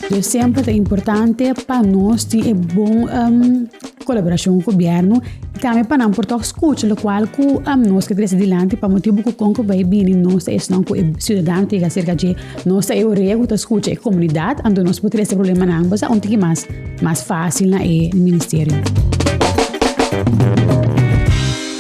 Dus semper ta importante pa nos tin e bon um, kolaborashon ku gobièrnu i tambe pa nan por tòg skucha lokual ku um, nos ke trese dilanti pa motibu ku kon ku bai bini nos ta esnan ku e siudadano ta yega serka dje, nos ta e orea ku ta skucha e komunidat, anto nos por trese problemanan basa un tiki mas mas fásil na e ministerio.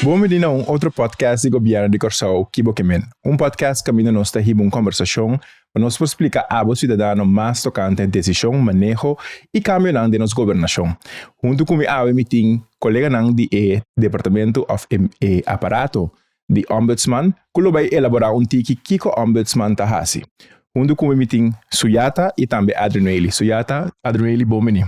Bon bini na un otro podcast di Gobièrnu di Kòrsou, Ki Bo Ke Men? Un podcast kaminda nos ta hiba un kòmbersashon pa nos por splika abo siudadano mas tokante desishon, maneho i kambionan den nos gobernashon. Huntu ku mi awe mi tin koleganan di e departamento òf e aparato di Ombudsman ku lo bai elaborá un tiki kiko Ombudsman ta hasi. Huntu ku mi mi tin Suyata i tambe Adrinuely. Suyata, Adrinuely bon bini.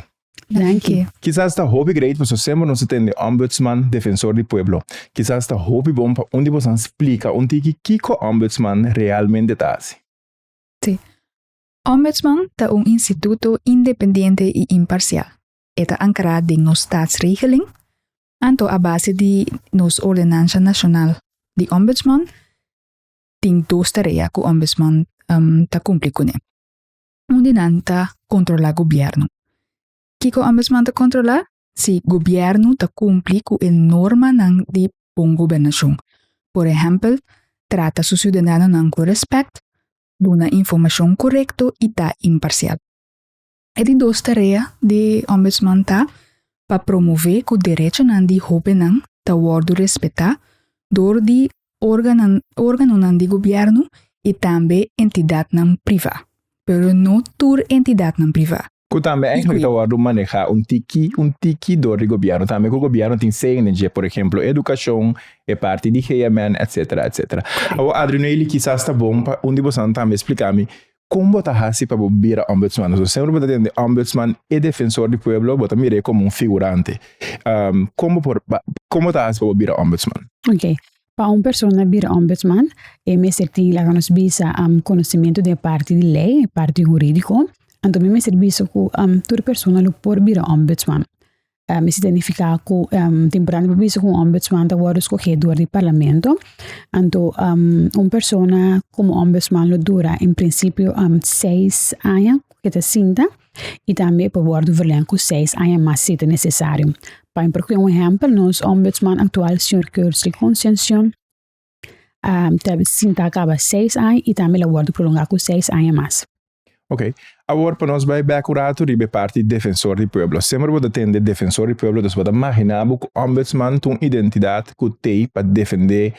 Danki. Kisas ta hopi great pasobra semper nos ta tende Ombudsman, defensor di pueblo. Kisas ta hopi bon pa un di bosan splika un tiki kiko Ombudsman realmente ta hasi. Sí. Ombudsman ta un instituto independiente i imparsial. E ta ankrá den nos Staatsregeling, anto a base di nos Ordenansha Nashonal di Ombudsman tin dos tarea ku Ombudsman ta kumpli kuné. Un di nan ta kontrolá gobièrnu. Kiko Ombudsman ta kontrolá? Si gobièrnu ta kumpli ku e normanan di bon gobernashon. Por ehèmpel, trata su siudadanonan ku rèspèt, duna informashon korekto i ta imparsial. E di dos tarea di Ombudsman ta pa promové ku derechonan di hóbennan ta wòrdu respetá dor di órganonan di gobièrnu i tambe entidatnan privá, pero no tur entidatnan privá. Ku tambe eigenlijk ta wòrdu manehá un tiki un tiki dor di gobièrnu tambe ku gobièrnu tin sey den dje, por ehemplo edukashon, e parti di GMN etcetera etcetera. Awor Adrianoely kisas ta bon pa un di bosonan tambe splika mi Kon bo ta hasi pa bo bira ombudsman? Pasobra semper bo ta tende ombudsman e defensor di pueblo, bo ta mir'é komo un figurante. Kon bo por, kon bo ta hasi pa bo bira ombudsman? Ok, pa un persona bira ombudsman e mester tin laga nos bisa konosementu den e parti di lei, e parti hurídiko. Anto mi mester bisa ku tur persona lo por bira ombudsman. Esei ta nifiká ku ta importante pa bisa ku un ombudsman ta wòrdu skohé dor di parlamento. Anto un persona komo ombudsman lo dura en prinsipio seis aña ku e ta sinta i tambe e por wòrdu verlèng ku seis aña mas si ta nesesario. Pa mi por un ehèmpel nos ombudsman aktual señor Keursley Concencion ta sinta kaba seis aña i tambe lo wòrdu prolongá ku seis aña mas. Ok, awor pa nos bai bek un ratu riba e parti defensor di pueblo. Semper bo ta tende defensor di pueblo, dus bo ta magina bo ku ombudsman ta un identidat ku t'ei pa defende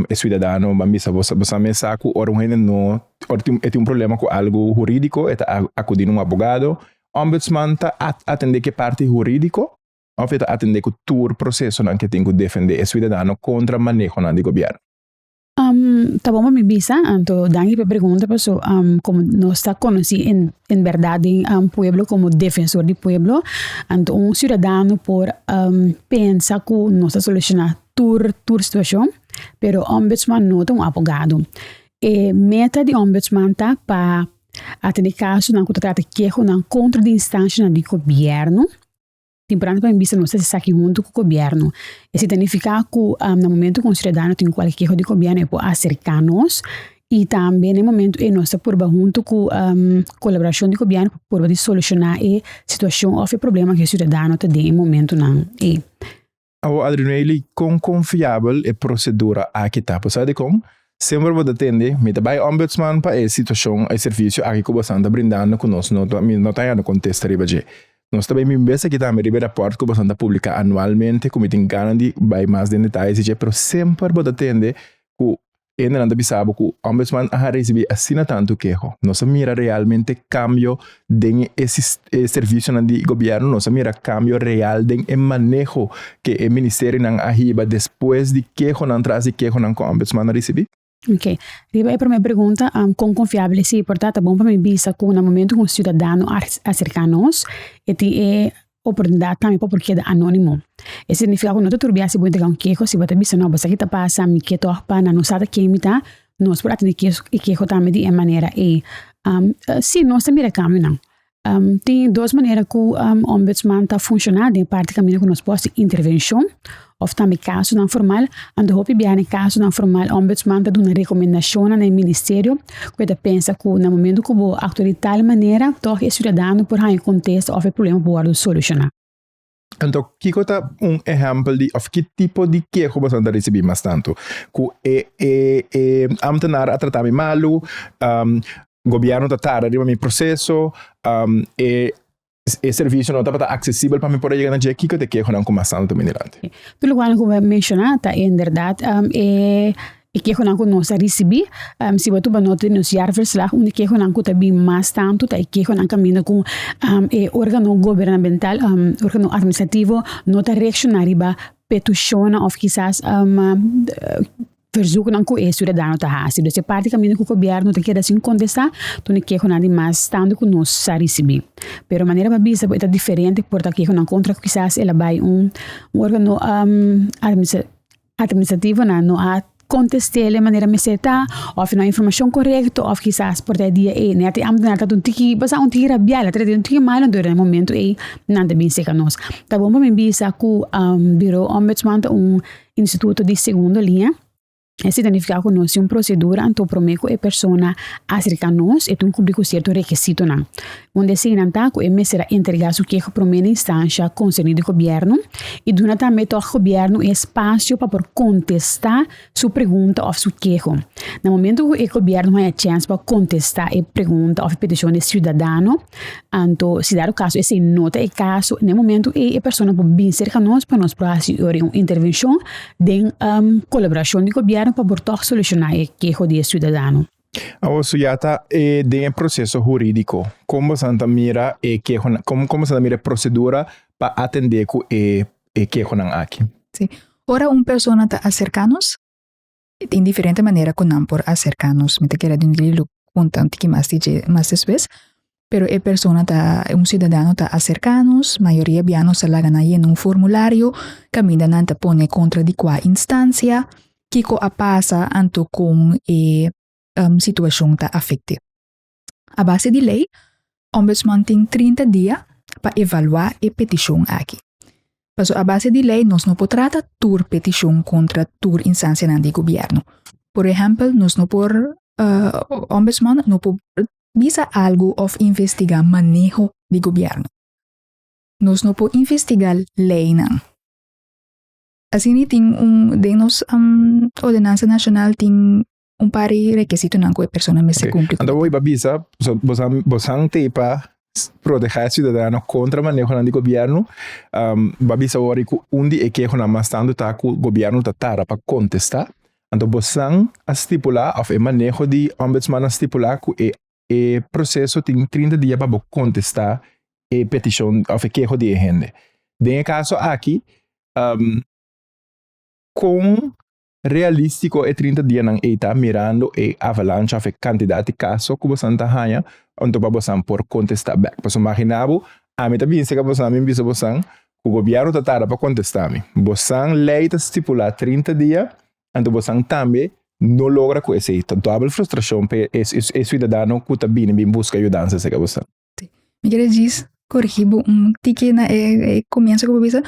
e suidadano. Ban bisa bo bo sa mes sa ku ora un hende no, ora e tin un problema ku algu huridiko e ta akudi na un abogado. Ombudsman ta atende ku e parti huridiko òf e ta atende ku tur prosesonan ke tin ku defende e suidadano kontra manehonan di gobièrnu? Ta bon pa mi bisa, anto danki pa e pregunta paso como nos ta conoci en en berdad den pueblo como defensor di pueblo, anto un ciudadano por pensa cu nos ta soluciona tur tur situacion, pero ombudsman no ta un abogado. E meta di ombudsman ta pa atende casonan cu ta trata kehonan contra di instancianan di gobierno. Temporada pa mi bisa nos ta esaki huntu ku gobièrnu. Esei ta nifiká ku na momento ku un siudadano tin kualke keho di gobièrnu e por aserká nos i tambe na e momento ei nos ta purba huntu ku kolaborashon di gobièrnu pa purba di solushoná e situashon òf e problema ku e siudadano ta den e momentunan ei. Awor Adrianoely, kon konfiabel e prosedura aki ta? Bo sa dikon? Semper bo ta tende, mi ta bai Ombudsman pa e situashon, e servisio aki ku bosan ta brindando ku nos no ta, mi no ta hañando kontesta riba dje. Nos ta bai bin bes aki tambe riba e rapòrt ku bosan ta publiká anualmente ku mi tin gana di bai mas den detaye si dje, pero semper bo ta tende ku Hendenan ta bisa bo ku Ombudsman a risibí asina tantu keho. Nos a mira realmente kambio den e e servisionan di gobièrnu, nos a mira kambio real den e maneho ke e ministerionan a hiba despues di kehonan tras di kehonan ku Ombudsman a risibí. Ok, riba e promé pregunta, kon konfiabel esei por ta? Ta bon pa mi bisa ku na momento ku un siudadano a aserká nos, e tin e oportunidat tambe pa por keda anónimo. E significa ku no ta tur bia si bo entrega un keho, si bo ta bisa no bo sa ki ta pasa, mi ke tòg pa nan no sa ta ken mi ta, nos por atendé e keho tambe di e manera ei. Si nos ta mira kambionan. Tin dos manera ku ombudsman ta funshoná den parti kaminda ku nos por hasi intervenshon òf tambe kasonan formal. Anto hopi biaha den kasonan formal ombudsman ta duna rekomendashonnan na e ministerio ku e ta pensa ku na momento ku bo aktua di tal manera tòg e siudadano por haña kontesta òf e problema por wòrdu solushoná. Anto kiko ta un ehèmpel di òf ki tipo di keho boso ta risibí mas tantu? Ku e e e ámtenar a trata mi malu, gobièrnu ta tarda riba mi proseso, e e servisio no tabata aksesibel pa mi por a yega na dje. Kiko ta e kehonan ku mas tantu ta bini dilanti? Tur lokual ku bo a menshoná ta inderdat e E kehonan ku nos a risibí, si bo tuba nota di nos jaarverslag, un di kehonan ku ta bin mas tantu ta e kehonan kaminda ku e órgano gubernamental, órgano administrativo no ta reakshoná riba petushonnan òf kisas verzoeknan ku e siudadano ta hasi. Dus e parti kaminda ku gobièrnu ta keda sin kontestá ta un di kehonan di mas tantu ku nos sa risibí. Pero manera bo a bisa e ta diferente por ta kehonan kontra kisas el a bai un órgano Administrativonan no a kontest'é manera mester ta òf no a informashon korekto òf kisas por ta e dia ei nèt e ámtenar ta un tiki basa un tiki rabiá el a trata un tiki malu anto den e momento ei nan ta bin seka nos. Ta bon pa mi bisa ku Buro Ombudsman ta un instituto di segundo liña, esei ta nifiká ku nos tin un prosedura anto promé ku e persona aserká nos e tin kumpli ku sierto rekisitonan. Un di eseinan ta ku e mester a entregá su keho promé na instansha konserní di gobièrnu i duna tambe tòg gobièrnu e espasio pa por kontestá su pregunta òf su keho. Na momentu ku e gobièrnu haña chèns pa kontestá e pregunta òf e petishon di e siudadano, anto si dado kaso esei no ta e kaso, na e momentu ei e persona por bin serka nos pa nos por hasi un intervenshon den kolaborashon di gobièrnu pa por tòg solushoná e keho di e siudadano. Awor su ya ta e den e proseso hurídiko, kon boso ta mira e kehonan, kon kon boso ta mira e prosedura pa atendé ku e e kehonan aki? Sí. Ora un persona ta aserká nos, tin diferente manera ku nan por aserká nos. Mi ta kere di un lo konta un tiki mas di dje mas despues. Pero e persona ta, un siudadano ta aserká nos, mayoria bia nos ta laga nan yena un formulario kaminda nan ta pone kontra di kua instansia, kiko a pasa anto kon e situashon ta afekt'é. A base di lei, Ombudsman tin 30 dia pa evaluá e petishon aki. Pasobra a base di lei nos no por trata tur petishon kontra tur instansianan di gobièrnu. Por ehèmpel, nos no por, Ombudsman no por bisa algu òf investigá maneho di gobièrnu. Nos no por investigá leinan. Asina tin un den nos ordenansa nashonal tin un par di rekisitonan ku e persona mester kumpli. Anto bo iba bisa, bosan t'ei pa protehá e siudadano kontra manehonan di gobièrnu. Bo a bisa awor ku un di e kehonan mas tantu ta ku gobièrnu ta tarda pa kontestá. Anto bosan a stipulá òf e maneho di Ombudsman a stipulá ku e e proseso tin 30 dia pa bo kontestá e petishon òf e keho di e hende. Den e kaso aki, kon realístiko e 30 dianan ei ta mirando e avalancha òf e kantidat di kaso ku bosan ta haña anto pa bosan por kontestá bèk? Pasobra imaginá bo, ami ta binse ka bosan, mi bisa bosan ku gobièrnu ta tarda pa kontestá mi. Bosan lei ta stipulá 30 dia, anto bosan tambe no logra ku esei. Ta dòbel frustrashon pa e siudadano ku ta bini bin buska yudansa serka bosan. Mi kere djis korigí bo un tiki na e komienso ku bo bisa,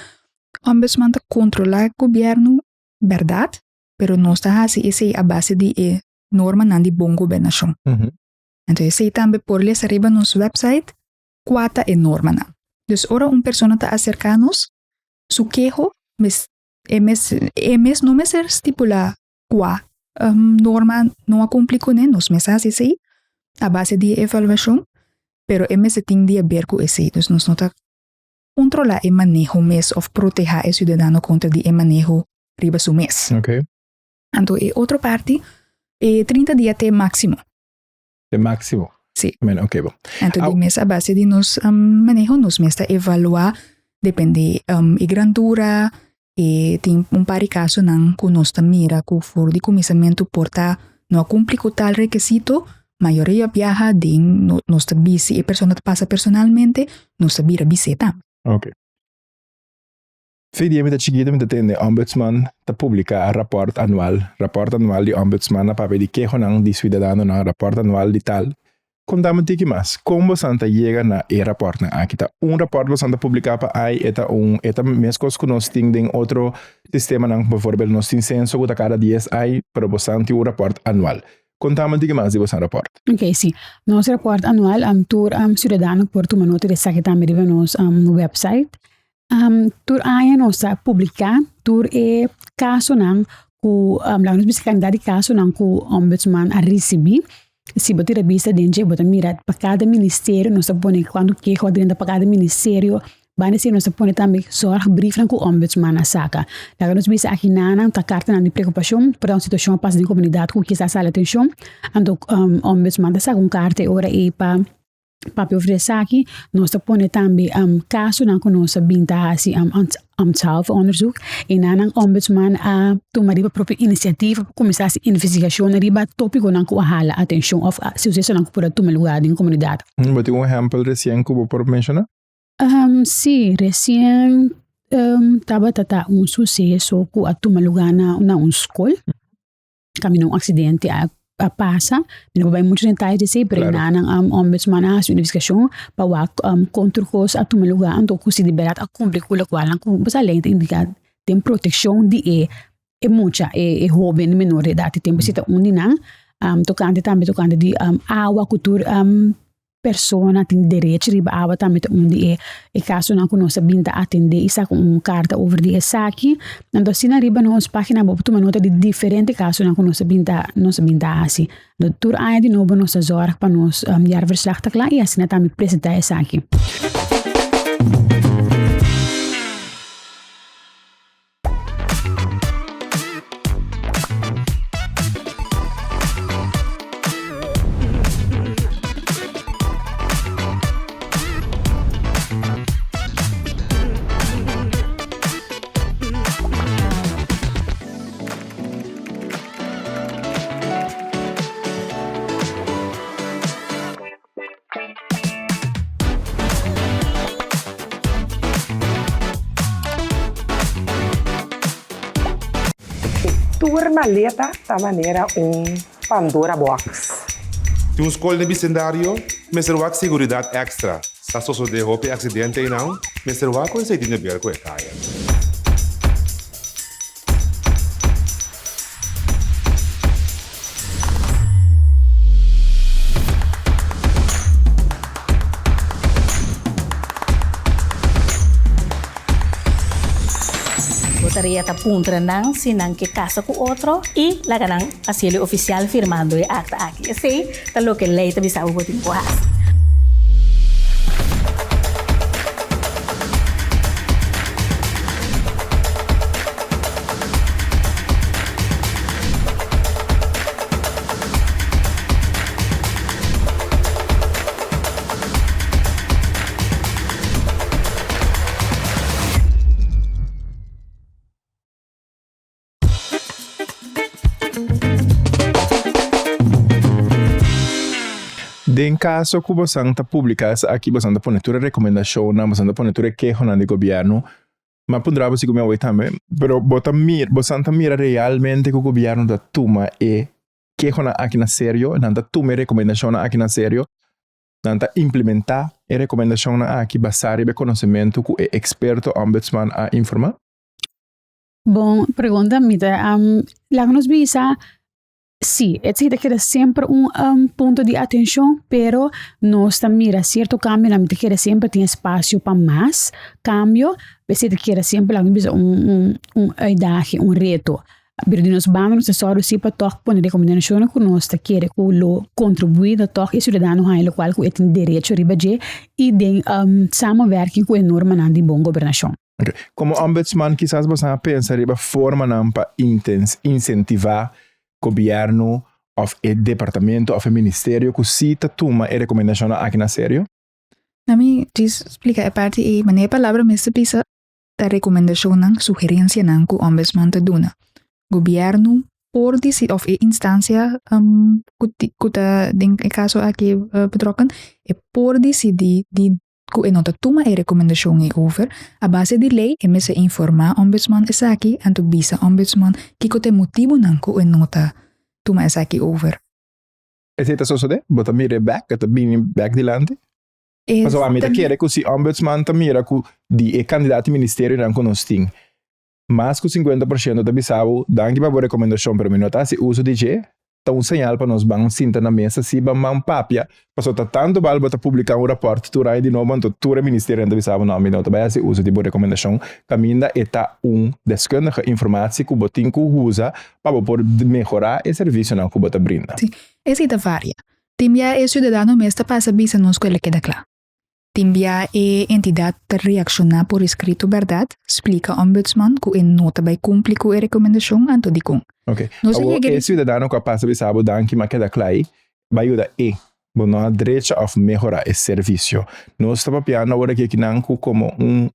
Ombudsman ta kontrolá gobièrnu bèrdat, pero nos ta hasi esei a base di e normanan di bon gobernashon. Anto esei tambe por lesa riba nos wèpsait kua ta e normanan. Dus ora un persona ta aserká nos, su keho mes e mes e mes no mester stipulá kua norma no a kumpli kuné, nos mes a hasi esei a base di e evaluashon, pero e mester tin di haber ku esei. Dus nos no ta kontrolá e maneho mes òf protehá e siudadano kontra di e maneho riba su mes. Anto e otro parti, e 30 dia ta e máksimo. E máksimo? Sí. Men, oké bon. Anto di mes a base di nos maneho nos mes ta evaluá depende e grandura, e tin un par di kasonan ku nos ta mira ku for di kuminsamentu por ta no a kumpli ku tal rekisito, mayoria biaha den nos ta bisi e persona ta pasa personalmente, nos ta bira bis'é tambe. Oké. Fe dia mi ta chikito mi ta tende Ombudsman ta publica rapport anual, rapport anual di Ombudsman a papia di kehonan di ciudadanonan, rapport anual di tal. Konta mi tiki mas, kon bosan ta yega na e rapòrtnan aki? Ta un rapòrt bosan ta publiká pa ai? E ta un, e ta meskos ku nos tin den otro sistemanan, bijvoorbeeld nos tin senso ku ta kada dies ai, pero bosan tin un rapòrt anual. Konta mi tiki mas di bosan rapòrt. Oké, si. Nos rapòrt anual, tur siudadano por tuma nota di esaki tambe riba nos wèpsait. Tur aña nos ta publiká tur e kasonan ku laga nos bisa kantidat di kasonan ku ombudsman a risibí. Si bo tira bista den dje bo ta mira pa kada ministerio nos ta pone kuantu keho a drenta pa kada ministerio. Banda esei nos ta pone tambe zorgbriefnan ku ombudsman a saka. Laga nos bisa akinanan ta kartanan di preokupashon por ta un situashon a pasa den komunidat ku kisas hala atenshon. Anto ombudsman ta saka un karta e ora ei pa Papia over esaki, nos ta pone tambe kasonan ku nos a bin ta hasi ambtshalve-onderzoek i nan nan ombudsman a tuma riba propio inisiativa pa kuminsá hasi investigashon riba tópikonan ku a hala atenshon òf susesonan ku por a tuma lugá den komunidat. Bo tin un ehèmpel resien ku bo por menshoná? Sí, resien tabata ta un suseso ku a tuma lugá na un skol. Kaminda un aksidente a a pasa, mi no por bai muchu detaye di esei, pero Claro. nan ombudsman a hasi un investigashon pa wak kon tur kos a tuma lugá, anto ku si di bèrdat a kumpli ku lokual nan ku pues a lei ta indiká den protekshon di e e mucha, e e hóben menor di edat. E tempu si ta un di nan tokante tambe tokante di awa ku tur persona tin derecho riba awa tambe ta un di e e kasonan ku nos a bin ta atendé i saka un karta over di esaki. Anto asina riba nos página bo por tuma nota di diferente kasonan ku nos a bin ta nos a bin ta hasi. Tur aña di nobo nos ta zòrg pa nos jaarverslag ta kla i asina tambe presentá esaki. Tur maleta ta manera un Pandora box. Tin un skol den bisendario mester wak seguridat èkstra. Sa sosodé hopi aksidente einan, mester wak ku esei tin de ber ku e kaya. Bo tarea ta puntra nan si nan ke kasa ku otro i laga nan hasiel e ofisial firmando e akta aki. Esei ta loke lei ta bisa bo bo tin ku hasi. Den kaso ku bosan ta publiká esaki, bosan ta pone tur e rekomendashonnan, bosan ta pone tur e kehonan di gobièrnu. Mi a puntra bo si ku mi a wei tambe, pero bo ta mira, bosan ta mira realmente ku gobièrnu ta tuma e kehonan aki na serio, nan ta tuma e rekomendashonnan aki na serio, nan ta implementá e rekomendashonnan aki basá riba e konosementu ku e eksperto ombudsman a informá? Bon pregunta, mi ta laga nos bisa si, esei ta keda semper un punto di atencion, pero nos ta mira cierto cambionan, mi ta kere semper tin espacio pa mas cambio, p'esei ta keda semper laga nos bisa un un uitdaging, un reto. Pero di nos banda nos ta sòru si pa tòg pone rekomendashonnan ku nos ta kere ku lo kontribuí na tòg e siudadano haña lokual ku e tin derecho riba dje i den samenwerking ku e normanan di bon gobernashon. Ok. Komo ombudsman kisas boso a pensa riba formanan pa insentivá gobièrnu òf e departamento òf e ministerio ku si ta tuma e rekomendashonnan aki na serio? Na mi djis splika e parti ei, manera e palabra mester bisa ta rekomendashonnan, sugerensianan ku ombudsman ta duna. Gobièrnu por disi òf e instansia ku ku ta den e kaso aki betrokken e por disidí di ku e no ta tuma e rekomendashon ei over, a base di lei e mester informá ombudsman esaki anto bisa ombudsman kiko ta e motibunan ku e no ta tuma esaki over. Esei ta sosodé? Bo ta mira e bèk, e ta bini bèk dilanti? Pasobra ami ta kere ku si ombudsman ta mira ku di e kandidat di ministerionan ku nos tin, mas ku 50% ta bisa bo, danki pa bo rekomendashon pero mi no ta hasi uso di dje, ta un señal pa nos ban sinta na mesa si ban ban papia, pasobra ta tantu bal bo ta publiká un rapòrt tur aña di nobo anto tur e ministerionan ta bisa bo no mi no ta bai hasi uso di bo rekomendashon kaminda e ta un deskundige informatie ku bo tin ku usa pa bo por mehorá e servisionan ku bo ta brinda. Sí, esei ta varia. Tin bia e siudadano mes ta pasa bisa nos ku el a keda kla. Tin bia e entidat ta reakshoná por eskrito bèrdat, splika Ombudsman ku e no ta bai kumpli ku e rekomendashon, anto dikon. Oke. Nos a Awor yega e siudadano ku a pasa bisa bo danki ma keda kla ei, bai yuda e. Bo no a drecha òf mehorá e servisio. Nos ta papiando awor aki akinan ku komo un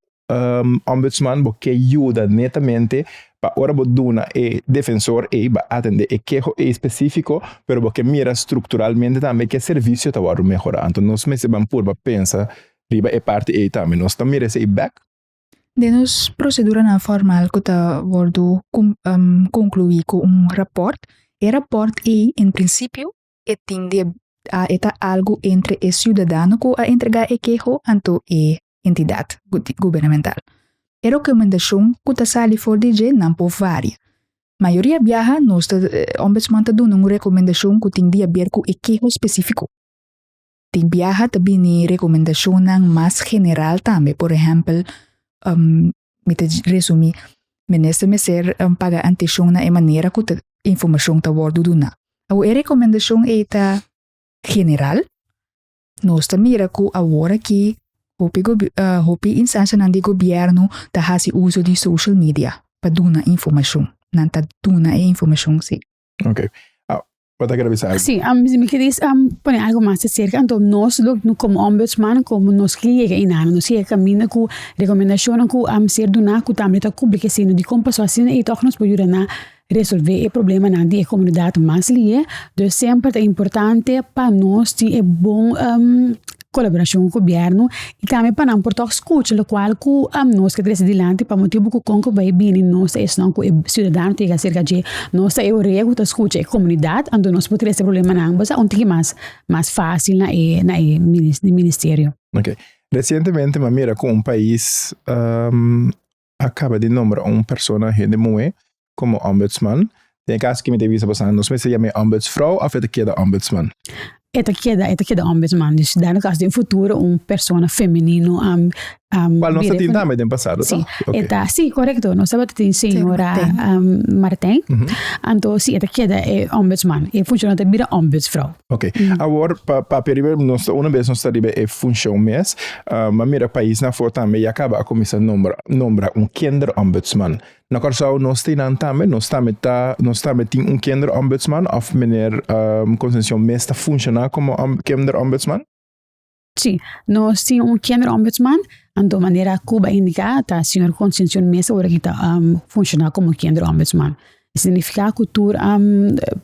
Ombudsman bo ke yuda netamente pa ora bo duna e defensor ei ba atende e keho ei spesifiko pero bo ke mira strukturalmente tambe ke servisio ta wòrdu mehorá. Anto nos mester ban purba pensa riba e parti ei tambe. Nos ta mira esei bèk. Den nos proseduranan formal ku ta wòrdu konkluí ku un rapòrt, e rapòrt ei en prinsipio e tin di e ta algu entre e siudadano ku a entregá e keho anto e entidat gubernamental. E rekomendashon ku ta sali for di dje nan por varia. Mayoria biaha nos ta Ombudsman ta duna un rekomendashon ku tin di haber ku e keho spesífiko. Tin biaha ta bini rekomendashonnan mas general tambe, por ehèmpel mi ta resumí, minister mester paga anteshon na e manera ku ta informashon ta wòrdu duná. Awor e rekomendashon ei ta general, Nos ta mira ku awor aki hopi hopi instanshanan di gobièrnu ta hasi uso di social media pa duna informashon. Nan ta duna e informashon si. Ok. Bo ta kere bisa algu? Si, mi kere pone algu mas aserka. Anto nos lo komo ombudsman komo nos ke yega einan, nos yega kaminda ku rekomendashonnan ku a ser duná ku tambe ta kumpli ku esei. Dikon? Pasobra asina ei tòg nos por yuda na resolvé e problemanan di e komunidat mas lihe. Dus semper ta importante pa nos tin e bon kolaborashon ku gobièrnu i tambe pa nan por tòg skucha lokual ku nos ke trese dilanti pa motibu ku kon ku bai bini nos ta esnan ku e siudadano ta yega serka dje, nos ta e orea ku ta skucha e komunidat, anto nos por trese problemanan bo sa un tiki mas mas fásil na e na e ministerio. Ok. Resientemente mi a mira ku un pais a kaba di nombra un persona hende muhé komo ombudsman. Den e kaso ki mi ta bisa boso nos mester yama e ombudsvrouw òf e ta keda ombudsman? E ta keda, e ta keda ombudsman. Dus dado kaso den futuro un persona femenino Kual nos ta tin tambe den pasado, Sí, e ta, sí, korekto. Nos tabata tin señora Martijn. Anto sí, e ta keda e ombudsman. E funshon ta bira ombudsvrouw. Ok. Awor pa papia riba nos ta una bes nos ta riba e funshon mes, m'a mira paisnan afó tambe ya kaba a kuminsá nombra nombra un kinderombudsman. Na Kòrsou nos tin nan tambe, nos tambe ta nos tambe tin un kinderombudsman òf meneer Concencion mes ta funshoná komo kinderombudsman? Sí, nos tin un kinderombudsman, anto manera ku bo a indiká ta señor Concencion mes awor aki ta funshoná komo kinderombudsman. Significa cu tur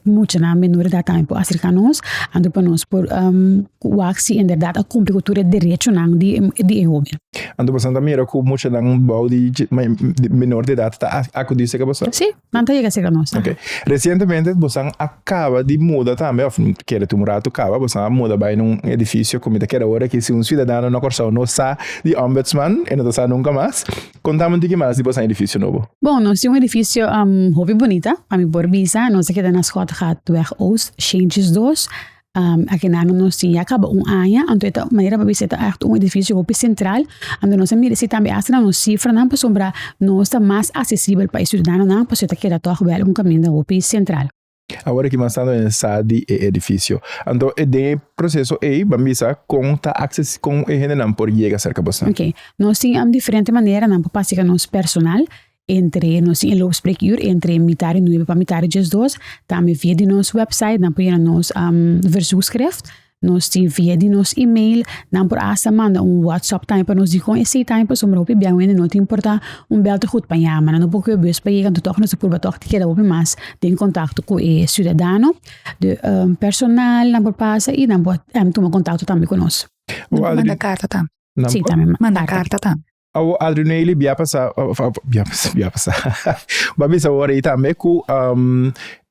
muchanan menor edad tambe por acerca nos, anto pa nos por wak si en berdad a cumpli cu tur e derechonan di e hoben. Anto boso ta mira cu muchanan bou di menor di edad ta acudi cerca boso? Si, nan ta yega cerca nos. Ok. Recientemente boso a caba di muda tambe, of kere tin un rato caba, boso a muda bay na un edificio cu mi ta kere awor aki si un ciudadano na Corsou no sa di ombudsman, e no ta sa nunca mas. Contame un tiki mas di boso edificio nobo. Bon, nos tin un edificio hopi bunita, pa mi por bisa. Nos a keda na Schottegatweg Oost, Sheentjes 2. Akinan nos tin ya caba un aña, anto e ta manera pa bisa e ta echt un edificio hopi central. Anto nos a mira si tambe hasta na nos cifranan pasobra nos ta mas accesibel pa e ciudadanonan pasobra e ta keda toch wel un caminda hopi central. Awor aki mas tanto en sa di e edificio. Anto e den e proceso ey ban bisa con ta acces con e hendenan por yega cerca boso. Ok, nos tin diferente maneranan pa pasa nos personal entre nos tin e loopspreekuur entre mitad di nuebe pa mitad di diesdos, tambe via di nos website nan por yena nos verzoekschrift. Nos tin via di nos email, nan por hasta manda un WhatsApp tambe pa nos di kon esei tambe pasobra hopi biaha wende no tin por ta un bel te goed pa yama, nan no por kohe bus pa yega, anto tòg nos ta purba tòg di keda hopi mas den kontakto ku e siudadano. De personal nan por pasa i nan por tuma kontakto tambe ku nos. Nan por manda karta tambe. Si, tambe manda karta tambe. Awo Adrianely bia pasa bia pasa bia pasa bo a bisa awor ei tambe ku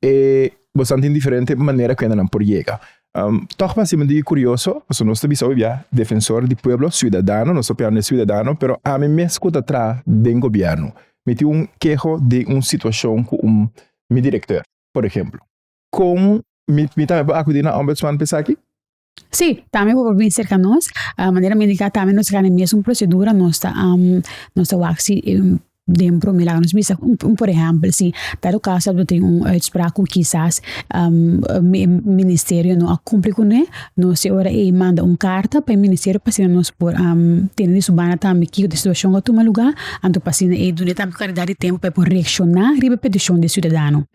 e boso tin diferente manera ku nan por yega. Tòg pa hasi mi kurioso, pasobra nos ta bisa hopi bia defensor di pueblo, siudadano, nos ta papia di siudadano, pero ami mes ku ta traha den gobièrnu, mi tin un keho den un situashon ku un mi direkteur, por ehemplo. Kon mi mi tambe por akudí na ombudsman pa esaki? Sí, tambe bo por bin serka nos. Manera mi indiká tambe nos ta gana e mesun prosedura, nos ta nos ta wak si den prome laga nos bisa un por ehèmpel si dado kaso bo tin un uitspraak ku kisas ministerio no a kumpli kuné, nos e ora ei manda un karta pa e ministerio pa asina nos por tene di su banda tambe kiko di situashon ku a tuma lugá, anto pa asina e dun'é tambe kantidat di tempu pa e por reakshoná riba e petishon di e siudadano.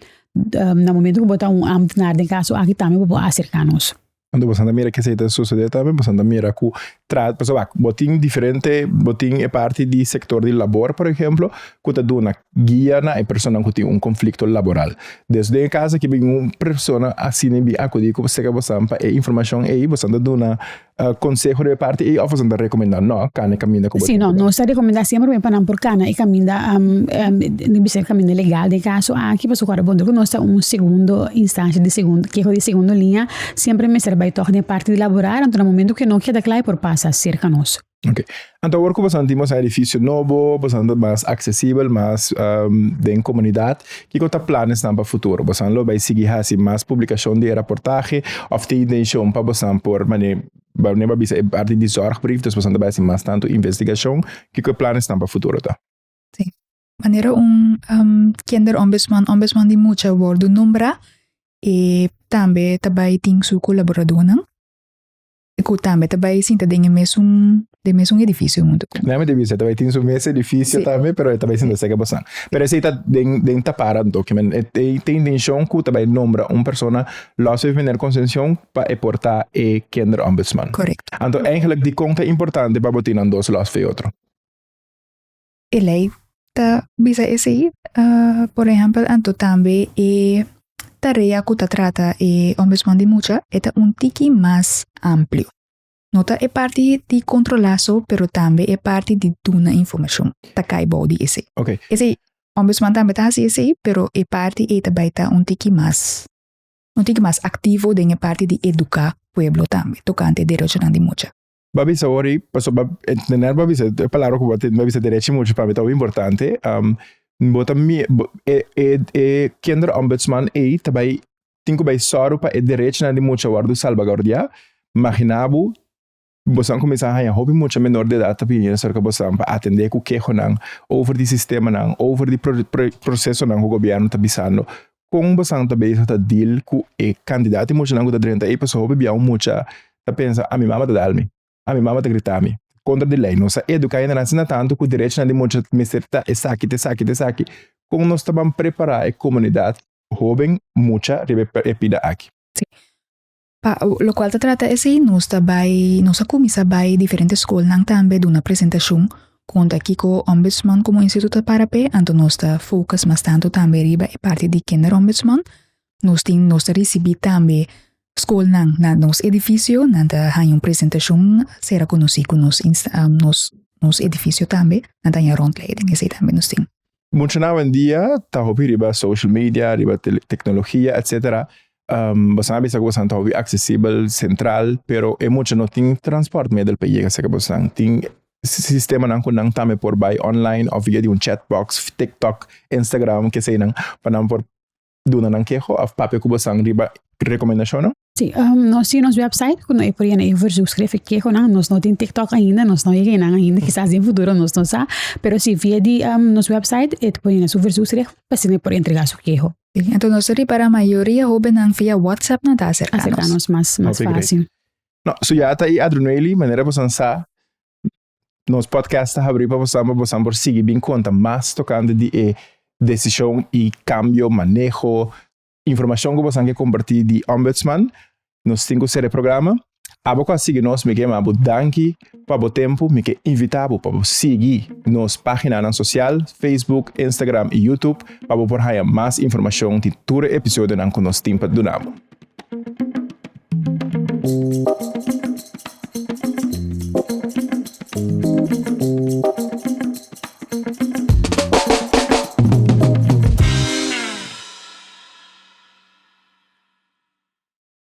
Na momento ku bo ta un ambtenaar den kaso aki tambe bo por aserká nos. Anto boso ta mira kesei ta sosode tambe, boso ta mira ku tra, pasobra wak, bo tin diferente, bo tin e parti di sektor di labor por ehemplo, ku ta duna guia na e personanan ku tin un konflikto laboral. Des den e kaso aki bin un persona asina bin akudí ku seka boso pa e informashon ei, boso ta duna Conseho riba e parti ei of boso ta recomenda no cana e caminda cu bo Sí, tin no, cu bai? nos ta recomenda siempre pa nan por cana e caminda, di bisa e caminda legal den e caso aki, pasobra cu ora cu nos ta un segundo instancia di segundo, keho di segundo liña, siempre mester bai tog den e parti di laboral, anto na momento cu e no keda cla e por pasa cerca nos. Ok. Anto awor cu boso tin boso edificio nobo, boso ta mas accesibel, mas den comunidad, kico ta planesnan pa futuro? Boso lo bay sigui haci mas publicacion di e raportahe of tin intencion pa boso por mane mane bo a bisa e parti di zorgbrief, dus boso ta bay haci mas tanto investigacion? Kico e planesnan pa futuro ta? Si. Manera un kinderombudsman, ombudsman di mucha wordo nombra e tambe ta bay tin su colaboradornan. Ku tambe ta bai sinta den e mesun den mesun edifisio huntu ku. Nami ta bisa, ta bai tin su mes edifisio Sí. tambe, pero e ta bai sinta serka bosan. Pero esei ta den den tapara anto, ke men e e tin intencion ku ta bai nombra un persona los di meneer Concencion pa e por ta e kinderombudsman. Korekto. Anto eigenlijk dikon ta importante pa bo tin nan dos los fe otro? E lei ta bisa esei, por ehèmpel anto tambe e tarea ku ta trata e ombudsman di mucha e ta un tiki mas amplio. No ta e parti di kontrolá so, pero tambe e parti di duna informashon ta kai bou di esei. Esei ombudsman tambe ta hasi esei, pero e parti ei ta bai ta un tiki mas un tiki mas aktivo den e parti di eduká pueblo tambe tokante derechonan di mucha. Bo a bisa awor ei, pasobra bo a entender bo a bisa e palabra ku bo a tende, bo a bisa derechi mucha pa mi ta hopi importante. Bo ta mi e e e kinderombudsman ei ta bai tin ku bai sòru pa e derechinan di mucha wòrdu salbaguardiá. Maginá bo, boso a kuminsá haña hopi mucha menor di edat ta bini aserka boso pa atendé ku kehonan over di sistemanan, over di prosesonan ku gobièrnu ta bisando. Kon boso ta bezig ta deal ku e kantidat di muchanan ku ta drenta ei? Pasobra hopi bia un mucha ta pensa, a mi mama ta dal mi, a mi mama ta grita mi. Kontra di lei. Nos a eduká hendenan asina tantu ku derechonan di mucha mester ta esaki, ta esaki, ta esaki. Kon nos ta ban prepará e komunidat hóben mucha riba e pida aki? Sí. Pa lokual ta trata esei nos ta bai, nos a kuminsá bai diferente skolnan tambe duna presentashon konta kiko Ombudsman komo instituto ta para p'e, anto nos ta focus mas tantu tambe riba e parti di kinderombudsman. Nos tin, nos ta risibí tambe skolnan na nos edifisio, nan ta haña un presentashon sera konosí ku nos nos nos edifisio tambe, nan ta haña rondleiding, esei tambe nos tin. Muchanan awendia ta hopi riba social media, riba teknologia etcetera. Boso a bisa ku boso ta hopi aksesibel, sentral, pero e mucha no tin transportmiddel pa yega serka boso. Tin sistemanan ku nan tambe por bai online òf via di un chatbox, tiktok, instagram, keseinan pa nan por duna nan keho òf papia ku boso riba rekomendashonnan. Sí, nos tin nos website ku no e por yena e verzoekschrift e kehonan. Nos no tin TikTok ainda, nos no yega einan ainda, kisas den futuro nos no sa. Pero si via di nos website e ta por yena su verzoekschrift pa asina e por entrega su keho. Sí, enton nos ta ripara mayoria hobennan via WhatsApp nan ta aserka nos. Aserka nos mas, mas fácil. No, Suyata i Adronoeli, manera boso sa, nos podcast ta habrí pa boso, pa boso por sigui bin konta mas tokante di e desishon i kambio, maneho, informashon ku boso ke kompartí di Ombudsman. Nos tin ku sera e programa. Abo ku a sigui nos, mi ke yama bo danki pa bo tempu. Mi ke invitá bo pa bo sigui nos páginanan sosial, Facebook, Instagram i YouTube, pa bo por haña mas informashon di tur e episodionan ku nos tin pa duna bo.